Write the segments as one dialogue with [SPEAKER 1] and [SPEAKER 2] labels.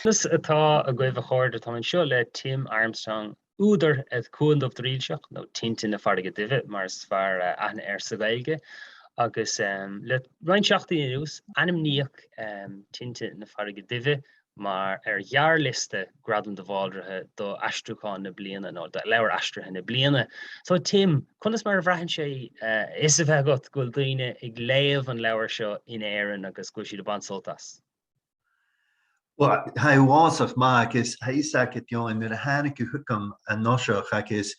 [SPEAKER 1] Conas atá agaibh a chairde? Táim anseo le Tim Armstrong, údar An Cuan Dubh Drillseach, nó Tinte na Farraige Duibhe mar is fearr aithne air sa Ghaeilge, agus le roinnt seachtainí anuas ainmníodh Tinte na Farraige Duibhe mar ar ghearrliosta Gradam de Bhaldraithe do aistriúchán na bliana nó do leabhar aistrithe na bliana. So Tim, conas mar a bhraitheann sé fhios a bheith agat go bhfuil daoine ag léamh an leabhair seo in Éirinn agus go bhfuil siad ag baint sult as?
[SPEAKER 2] Bhuel, tá uafásach maith agus tá fhios agat Eoin, nuair a tháinig tú chugam anuraidh agus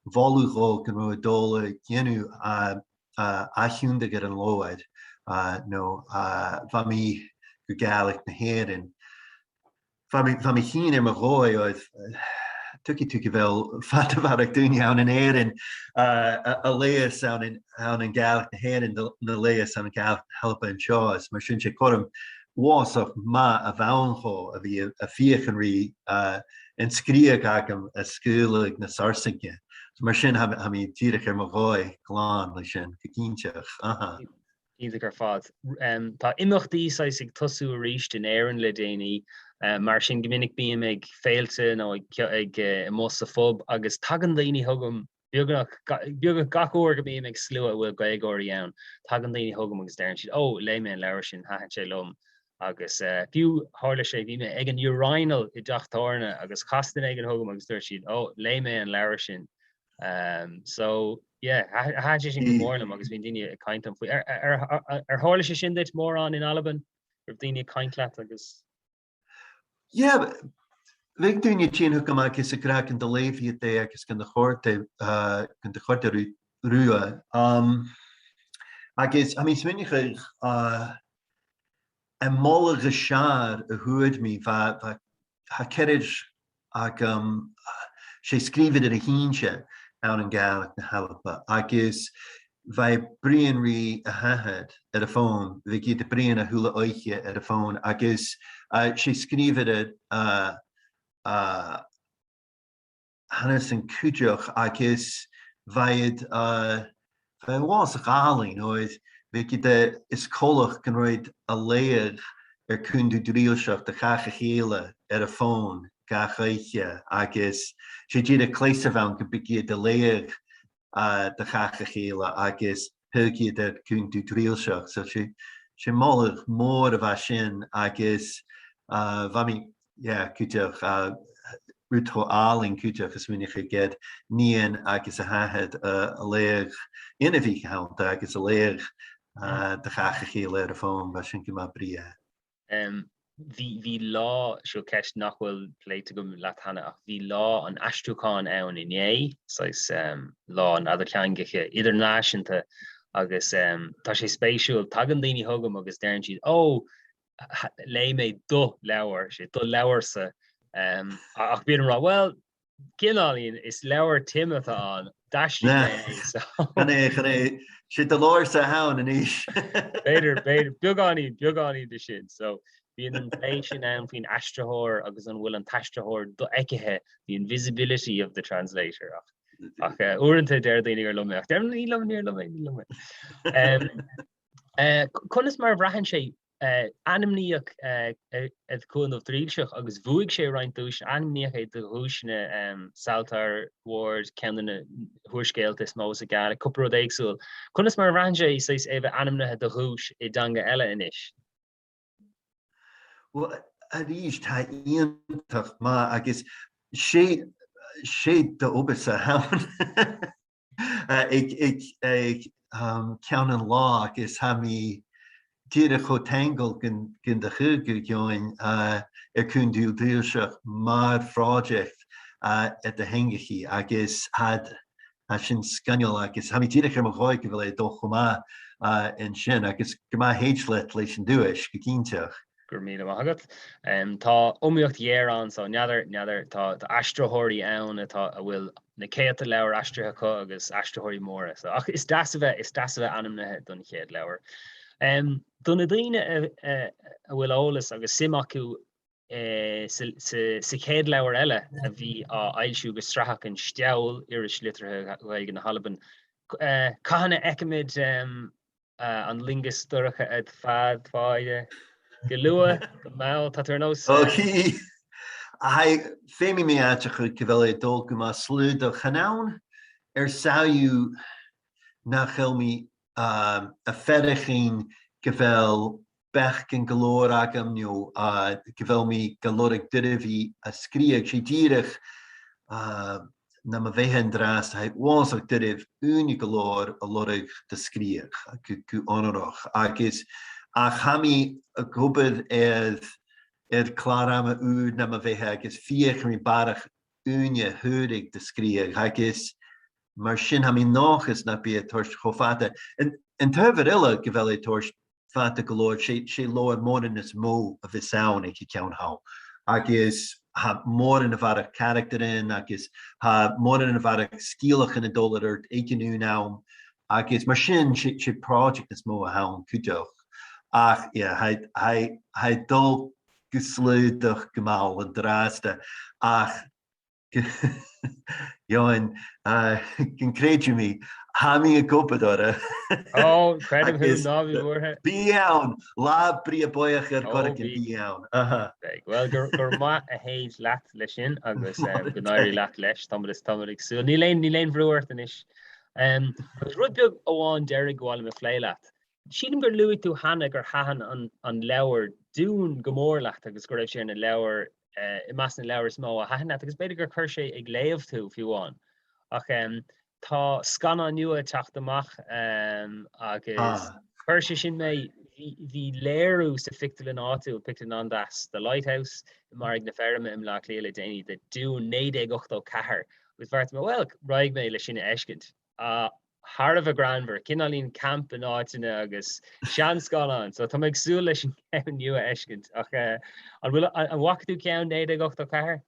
[SPEAKER 2] mholadh dhó go raibh ag dul a dhéanamh athfhiúntaigh ar an leabhar nó bha mi gu Gàidhlig na hÉireann. Bha mi, bha mi fhìn ar mo dhóigh oedd, tuigfidh tú go bhfuil fada mhairg daoine ann in Éirinn a léas ann in, ann in Gàidhlig na hÉireann na léas ann in Gàidhlig na hAlba anseo is mar sin sé cúram uafásach maith a bheann dhó a bhí a fiach an rí an scríog agam a scaoileadh na Sarsainne. So mar sin tha mi díreach ar mo dhóigh glan leis sin, go cinnteach. Aha.
[SPEAKER 1] Iontach ar fad. Tá imeachtaí saghas ag tosú arís in Éirinn le déanaí, mar sin go minic bím ag féilte nó ag amuigh sa phub agus tagann daoine chugam beagnach beagnach gach uair go mbím ag slua a bhfuil Gaeilgeoirí ann, tagann daoine chugam agus deireann siad 'Ó, léigh mé an leabhar sin, thaitin sé liom' agus fiú tharla sé bhí mé ag an urinal i dteach tábhairne agus chas duine éigin chugam agus dúirt siad 'Ó, léigh mé an leabhar sin'. So yeah, thaitin sé sin go mór liom agus bhí daoine ag caint liom faoi. Ar tharla sé sin duit mórán in Albain? Raibh daoine ag caint leat agus.
[SPEAKER 2] Yeah, bheadh daoine tinn chugam agus ag rá gan do léamh iad é agus gan do chóir gan do chóir rua. Agus I mean smaoineochaidh i moladh a sear a thuaid mé bha tha ceithrear agam sé scríobhad ar a shínse ann an Gàidhlig na hAlba agus bheadh Brian Rí a thaifead ar a fón, bheadh iad Brian a shúile oíche ar a fón agus sé scríobhad ar a thánas an cuideach agus bheadh bheadh bhás ghálainn óir bheadh iad is comhlach gan raibh a léamh ar cúndú drílseach de chách a chéile ar a fón gach oíche agus sé díreach cleas a bheadh ann go mbeadh iad a léamh de chách a chéile agus thug iad ar cúndú drílseach so sé sé moladh mór a bheadh sin agus bheadh mé yeah cuideach rud chomh álainn cuideach is minic a gcead nian agus a thaifead a léamh ina bhí theannta agus a léamh de chách a chéile ar a fón bheadh sin go maith bríe.
[SPEAKER 1] Bhí bhí lá, seo ceist nach bhfuil pléite agam leat cheana, ach bhí lá an aistriúcháin ann inné, saghas lá an eadartheangacha idirnáisiúnta agus tá sé spéisiúil, tagann daoine chugam agus deireann siad 'Ó, léigh mé do leabhar, sé do leabharsa, ach bíonn orm a rá, bhuel, cineáilín, is leabhar Tim atá ann, d'aistrigh mé é,
[SPEAKER 2] so. Chan é, chan é, sé do leabharsa ann anois.
[SPEAKER 1] B'fhéidir, b'fhéidir, beagáinín, beagáinín de sin, so bíonn an plé sin ann faoin aistritheoir agus an bhfuil an t-aistritheoir dofheicthe, the invisibility of the translator, ach ach uaireanta deir daoine gur liom é, ach deirim ní liom, níor liom é, ní liom é. Conas mar a bhraitheann sé? Ainmníodh An Cuan Dubh Drillseach agus bhuaigh sé roinnt duaiseanna. Ainmníodh é do dhuaiseanna Saltire Award, ceann de na húrscéalta is mó sa Gàidhlig, cúpla rud éagsúil. Conas mar a bhraitheann sé saghas é bheith ainmnithe do dhuais i dteanga eile anois?
[SPEAKER 2] Bhuel, arís, tá iontach maith agus sé sé d'obairsa ann. ag ceann an lá agus tha mi díreach chomh tangle gin do chuigeadh gheoin ar Cuan Dubh Drillseach mar phroijeact ar do theangachaí agus thad sin scanrúil agus tha mi díreach ar mo dhóigh go bhfuil é ag dul chomh maith ansin agus go maith théid leat leis an duais go cinnteach.
[SPEAKER 1] Go raibh míle maith agat. Tá iomaíocht ghéar ann so n'fheadar, n'fheadar, tá aistritheoirí ann atá, a bhfuil na céadta leabhar aistrithe acu agus aistritheoirí móra so ach is deas a bheith, is deas a bheith ainmnithe don chéad leabhar. Do na daoine a bhfuil eolas agus suim acu sa, sa chéad leabhar eile a bhí á fhoilsiú go srathach in Steall, iris liteartha Ghaeilge na hAlban, cathain a fheicfimid An loingeas dorcha a'd fad fáidhe. Go luath, go mall, tá tú ar nós.
[SPEAKER 2] Ó, chí! Feidhmigh mé áiteacha go bhfuil ag dul go maith slúdach chan ann ar samhlaíodh nach bhfuil mé a fearachín go bhfuil beachgan go leor agam nó go bhfuil mé go lorg deirbhí a scríobh sé díreach ná mo bheithe an dreas a bhásach deirbh úine go leor a lorg do scríobh go onórach agus ach tha mi ag obair ar ar clár ama úr ná mo bheithe agus fiach mi barrach úine thuairig do scríobh agus mar sin tha mi ndóchas nach bí ag tabhairt chomh fada. An t-ábhar eile go bhfuil ag tabhairt fada go leor, sé leabhar móran is mó a bhios ann ag an ceann thall agus tha móran a bhearach carachtar ann agus tha móran a bhearach sciallachan ag dul ar ort ag an un am agus mar sin sé project is mó a tha ann cuideach ach yeah tha ag dul go slúdach go mall an drásta ach Eoin, Can creidim í, tha mi ag obair orra.
[SPEAKER 1] Ó, creidim thú, ná bí buartha.
[SPEAKER 2] Bí ann! Lá bria buíoch ar Corcaigh, bí ann.
[SPEAKER 1] Beidh. Bhuel, go raibh maith a théid leat leis sin agus go n-éirí leat leis. Táimid táimid ag súil. Níl aon níl aon bhrú ort anois. Agus rud beag amháin deiridh go bhfuil mé a phlé leat. Sílim gur luaigh tú cheana gur thaitin an an leabhar Dune go mór leat agus go raibh sé ar na leabhair i measc na leabhar is mó a thaitin leat agus b'fhéidir gur chuir sé ag léamh tú fiú amháin. Ach tá scannán nua ag teacht amach agus chuir sé sin mé, bhí léiriú sa phictiúrlann áitiúil, pictiúrlann an-deas, The Lighthouse i Margadh na Feirme i mBleá Cliath le déanaí, de Dune 1984 agus bheartaigh mé, bhuel, raghaidh mé le sin a fheiscint. Thar a bheith greannmhar, cineáilín camp in áiteanna agus seanscannán, so tá mé ag súil leis an gceann nua a fheiscint. Ach an bhfuil, an bhfaca tú ceann 1984?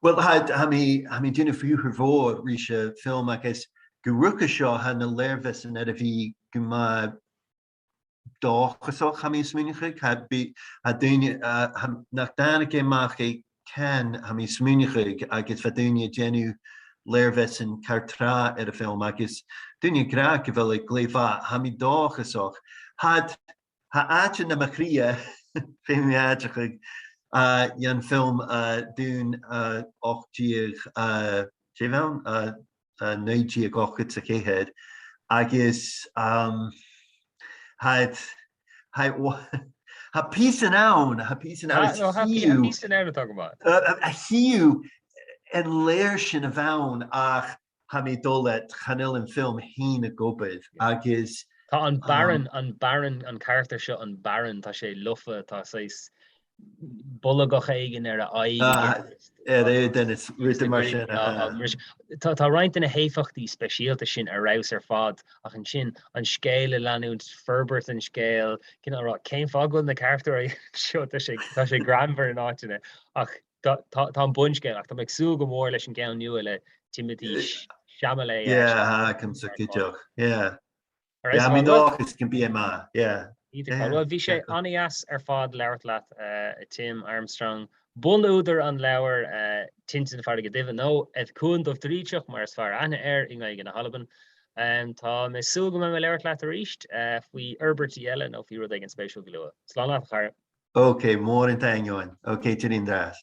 [SPEAKER 2] Bhuel, tha mi, tha mi déanamh fiúchar mhór rís a film agus gu ruca seo tha na léirmheasann air a bhí gu maith dóchasach, tha mi a' smaoineachadh, tha daoine, nach dtáinig é amach ag Cannes, tha mi a' smaoineachadh agus bha daoine a' déanamh léirmheasann car tráth ar a film agus daoine ag rá go bhfuil ag glaoch mhaith, tha mi dóchasach. Tha, tha áit ina mo chroidhe fé mo áiteachaidh dhe'n film Dune 18, sé bheann? 1984 agus tha píosan ann, tha píosan ann is fiú,
[SPEAKER 1] píosan ann atá go maith.
[SPEAKER 2] a fiú an léir sin a bheith ann ach tha mi dul leat chan eil an film fhéin ag obair agus.
[SPEAKER 1] Tá an Baron, an Baron, an carachtar seo, an Baron, tá sé lofa, tá saghas bolgach éigin ar a aghaidh
[SPEAKER 2] ar éadan is rudaí mar sin.
[SPEAKER 1] Tá roinnt de na héifeachtaí speisialta sin ar fheabhas ar fad ach ansin an scéal a leanúint, forbairt an scéil, cineál rá cén fáth go bhfuil na carachtair seo tá sé tá sé greannmhar in áiteanna ach tá an bunscéal ach tá mé ag súil go mór leis an gceann nua le Timothée Chalamet.
[SPEAKER 2] Yeah, sa cuideach. Yeah. Yeah, mi dóchas can be maith, yeah.
[SPEAKER 1] Bhuel, bhí sé an-dheas ar fad labhairt leat, a Tim Armstrong, bunúdar an leabhair Tinte na Farraige Duibhe, nó Eth Cuan Dubh Drìthseach mar is fearr aithne air i nGaeilge na hAlban. Tá mé ag súil go mbeidh mé ag labhairt leat arís faoi fhorbairtí eile nó faoi rud éigin spéisiúil go luath. Slán leat, a chara.
[SPEAKER 2] Ok, mòran taing, Eoin. Ok, Tinin Dras.